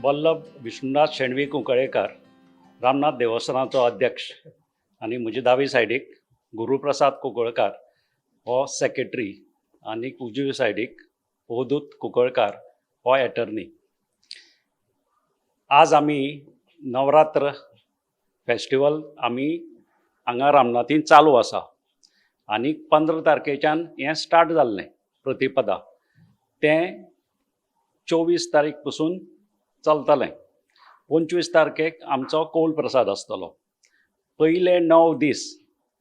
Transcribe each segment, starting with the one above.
वल्लभ विष्णुनाथ शेणवी कुंकळेकर, रामनाथ देवस्थानाचो अध्यक्ष आनी म्हजे दावे सायडीक गुरुप्रसाद कुंकळकार हो सेक्रेटरी आनी उजवी सायडीक अवधूत कुंकळकार हो एटर्नी. आज आमी नवरात्र फेस्टिवल आमी हांगा रामनाथीन चालू आसा आनी 15 तारखेच्यान हें स्टार्ट जाल्लें प्रतिपदा, तें 24 तारीख पसून चलतलें. 25 तारखेक आमचो कौल प्रसाद आसतलो. पयले 9 दीस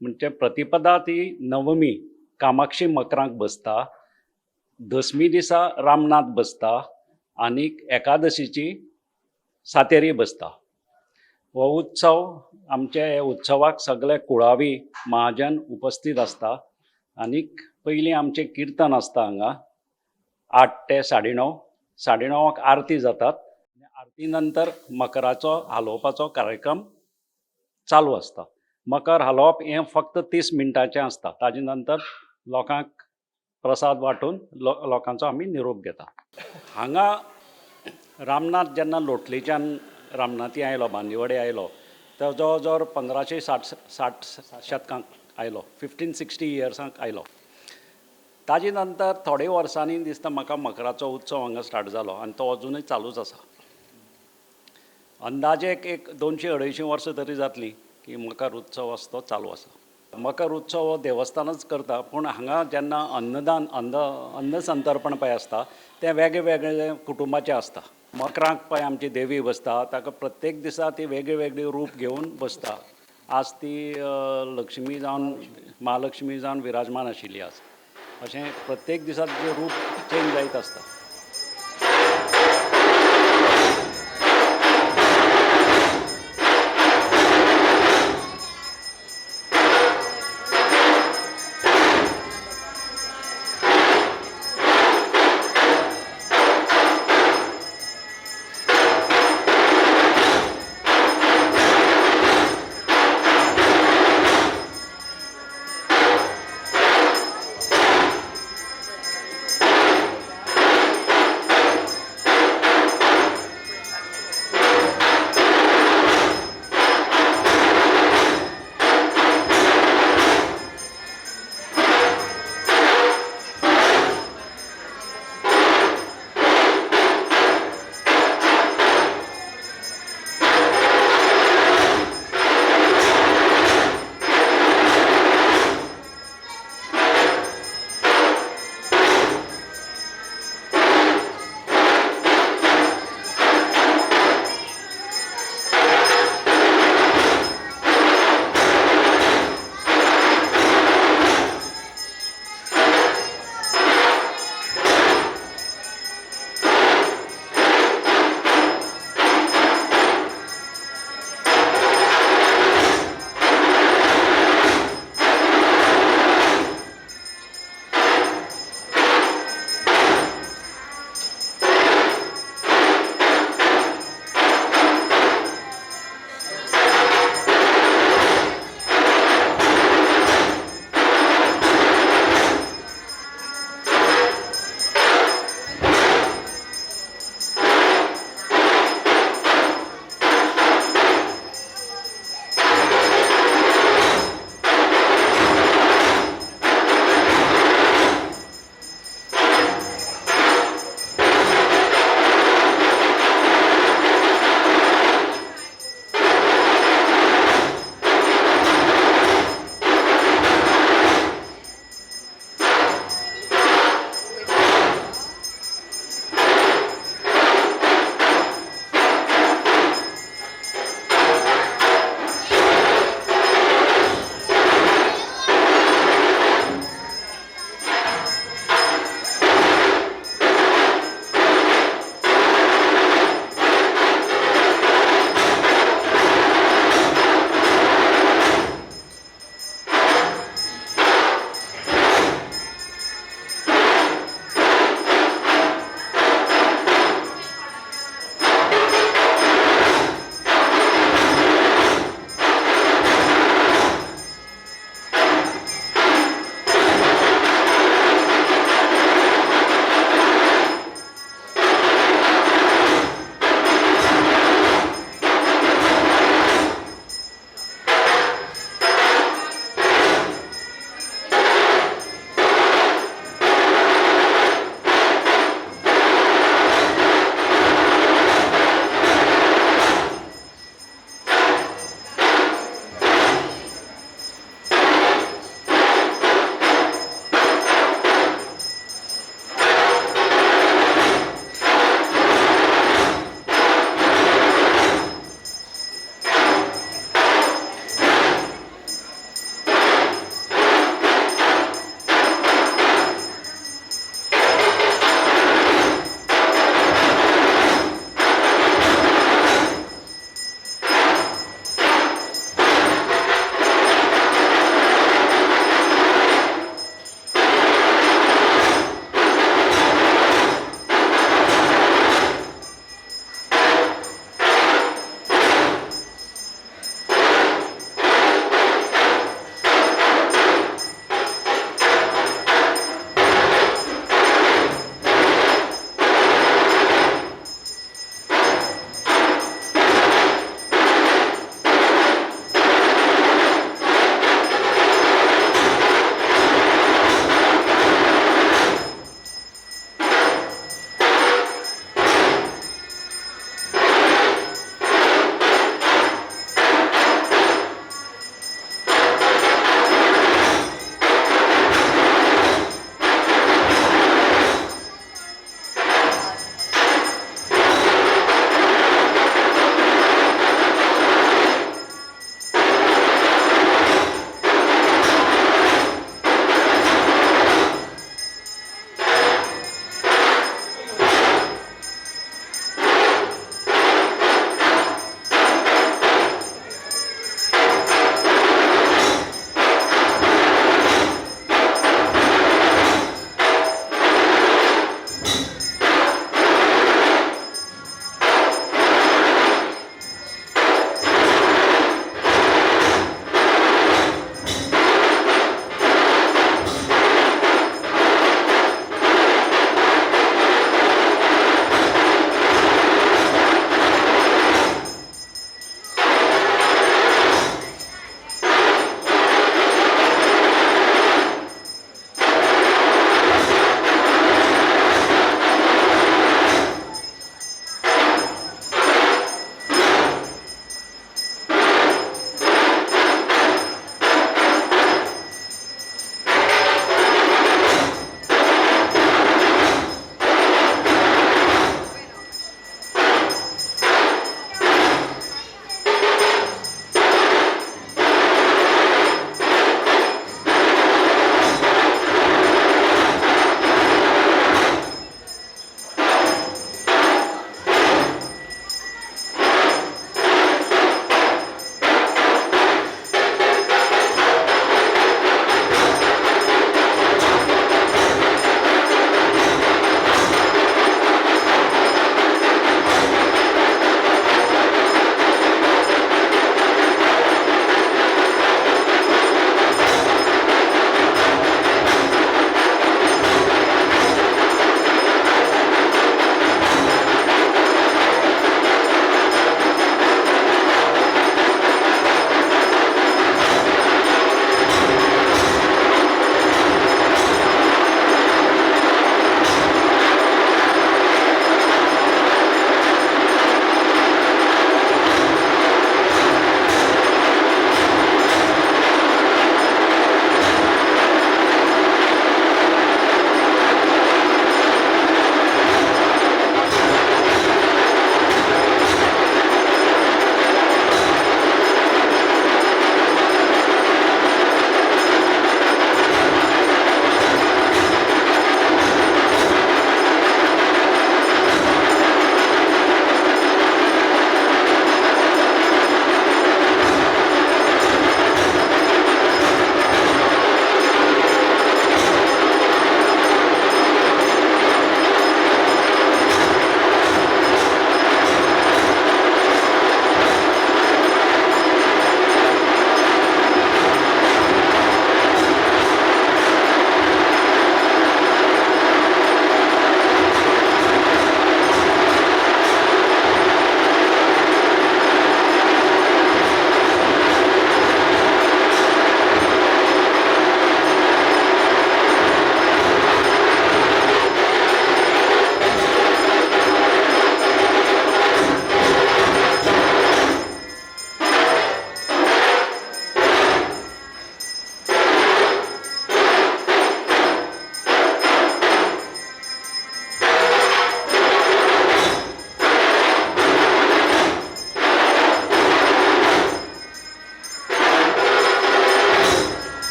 म्हणजे प्रतिपदा ती नवमी कामाक्षी मकरांक बसता, दसमी दिसा रामनाथ बसता आनी एकादशीची सातेरी बसता. हो उत्सव आमच्या ह्या उत्सवाक सगळे कुळावी महाजन उपस्थित आसता आनीक पयलीं आमचें किर्तन आसता हांगा 8 ते 9:30, 9:30 आरती जातात. आरती नंतर मकराचो हालोवपाचो कार्यक्रम चालू आसता. मकर हालोवप हें फक्त 30 मिनटांचें आसता. ताजे नंतर लोकांक प्रसाद वांटून लोकांचो आमी निरोप घेता. हांगा रामनाथ जेन्ना लोटलीच्यान रामनाथी आयलो, बांदिवडे आयलो, तो जवळ जवळ 1560 शतकांक आयलो, 1560 इयर्सांक आयलो. ताजे नंतर थोडे वर्सांनी दिसता म्हाका मकराचो उत्सव हांगा स्टार्ट जालो आनी तो अजुनूय चालूच आसा. अंदाजे एक 200-250 वर्सां तरी जातली की मकर उत्सव आसा तो चालू आसा. मकर उत्सव हो देवस्थानच करता, पूण हांगा जेन्ना अन्नदान अन्नसंतर्पण पळय आसता तें वेगळे वेगळे कुटुंबाचें आसता. मकरांक पळय आमची देवी बसता, ताका प्रत्येक दिसा ती वेगळी वेगळी रूप घेवन बसता. आज ती लक्ष्मी जावन महालक्ष्मी जावन विराजमान आशिल्ली आज. अशें प्रत्येक दिसा तिचें रूप चेंज जायत आसता.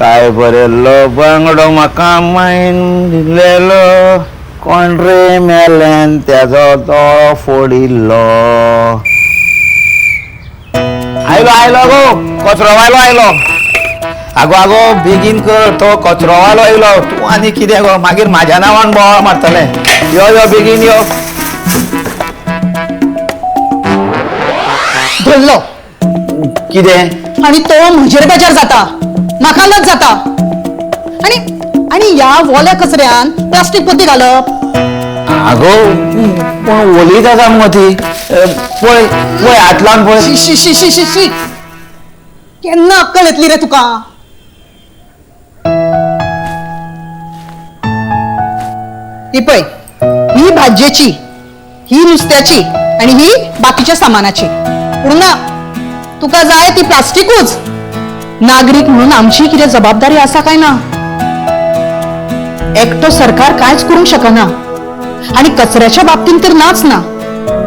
काय बरेल्लो बांगडो म्हाका मायन दिलेलो, कोण रे मेल्यान तेजो दोळो फोडिल्लो. आयलो आयलो गो कचरोवालो आयलो. आगो आगो बेगीन कर, तो कचरोवालो आयलो. तूं आनी कितें गो, मागीर म्हाज्या नांवान बोवाळ मारतलें. यो यो बेगीन यो. धरलो कितें? आणि तो म्हजेर बेजार जाता, म्हाका लज जाता. आणि आणि ह्या वोल्या कचऱ्यान प्लास्टीक पोती घालप. आगो पूण ओलीत आसा मुगो ती. पळय पळय हात लावन पळय. शी शी शी शी शी शी, केन्ना अक्कल येतली रे तुका? ही पळय, ही भाजयेची, ही नुस्त्याची आणि ही बाकीच्या सामानाची. पूण ना, तुका जाय ती प्लास्टिकूच. नागरीक म्हणून आमची कितें जबाबदारी आसा काय ना? एकटो सरकार कांयच करूंक शकना, आणि कचऱ्याच्या बाबतींत तर नाच ना.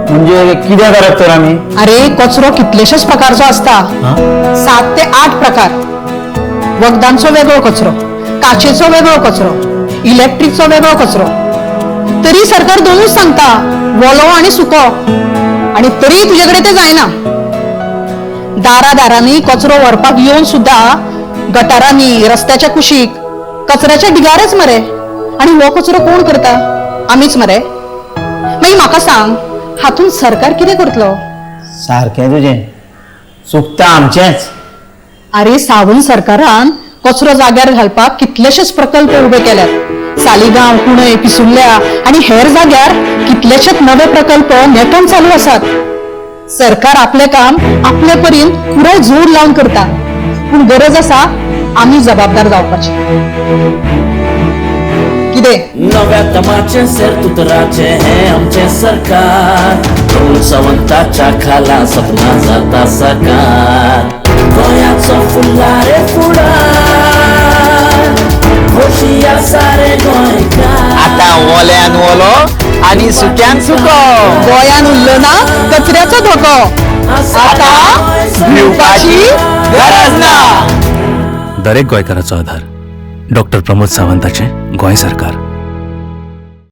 म्हणजे कितें करप तर आमी? अरे कचरो कितलेशेच प्रकारचो असता, 7 ते 8 प्रकार. वखदांचो वेगळो कचरो, काचेचो वेगळो कचरो, इलेक्ट्रिकचो वेगळो कचरो. तरी सरकार दोनूच सांगता, वोलो आणि सुको, आणि तरी तुझ्याकडे ते जायना. दारा दारांनी कचरो व्हरपाक येवन सुद्धा गटारांनी, रस्त्याच्या कुशीक कचऱ्याच्या ढिगारच मरे. आणि हो कचरो कोण करता? आमीच मरे. मागीर म्हाका सांग, हातून सरकार कितें करतलो? सारकें तुजें, चुकता आमचेंच. अरे सावंत सरकारान कचरो जाग्यार घालपाक कितलेशेच प्रकल्प उबे केल्यात. सालिगांव, कुणय, पिसुर्ल्या आणि हेर जाग्यार कितलेशेच नवे प्रकल्प नेटान चालू आसात. सरकार आपलें काम आपले परीन पुराय जोर लावन करता, पूण गरज आसा आमी जबाबदार जावपाची. कितें नव्या तमाचे सेरतुतराचे हे आमचे सरकार, प्रमोद सावंताच्या खाला सपना जाता साकार. गोंयाचो फुडला रे फुडार, खोशी आसा रे गोंयकार. आतां ओल्यान ओलो आनी सुक्यान सुको. गोंयान उरलो ना कचऱ्याचो धोको, आतां भिवपाची गरज ना. दरेक गोंयकाराचो आधार डॉक्टर प्रमोद सावंताचें गोंय सरकार.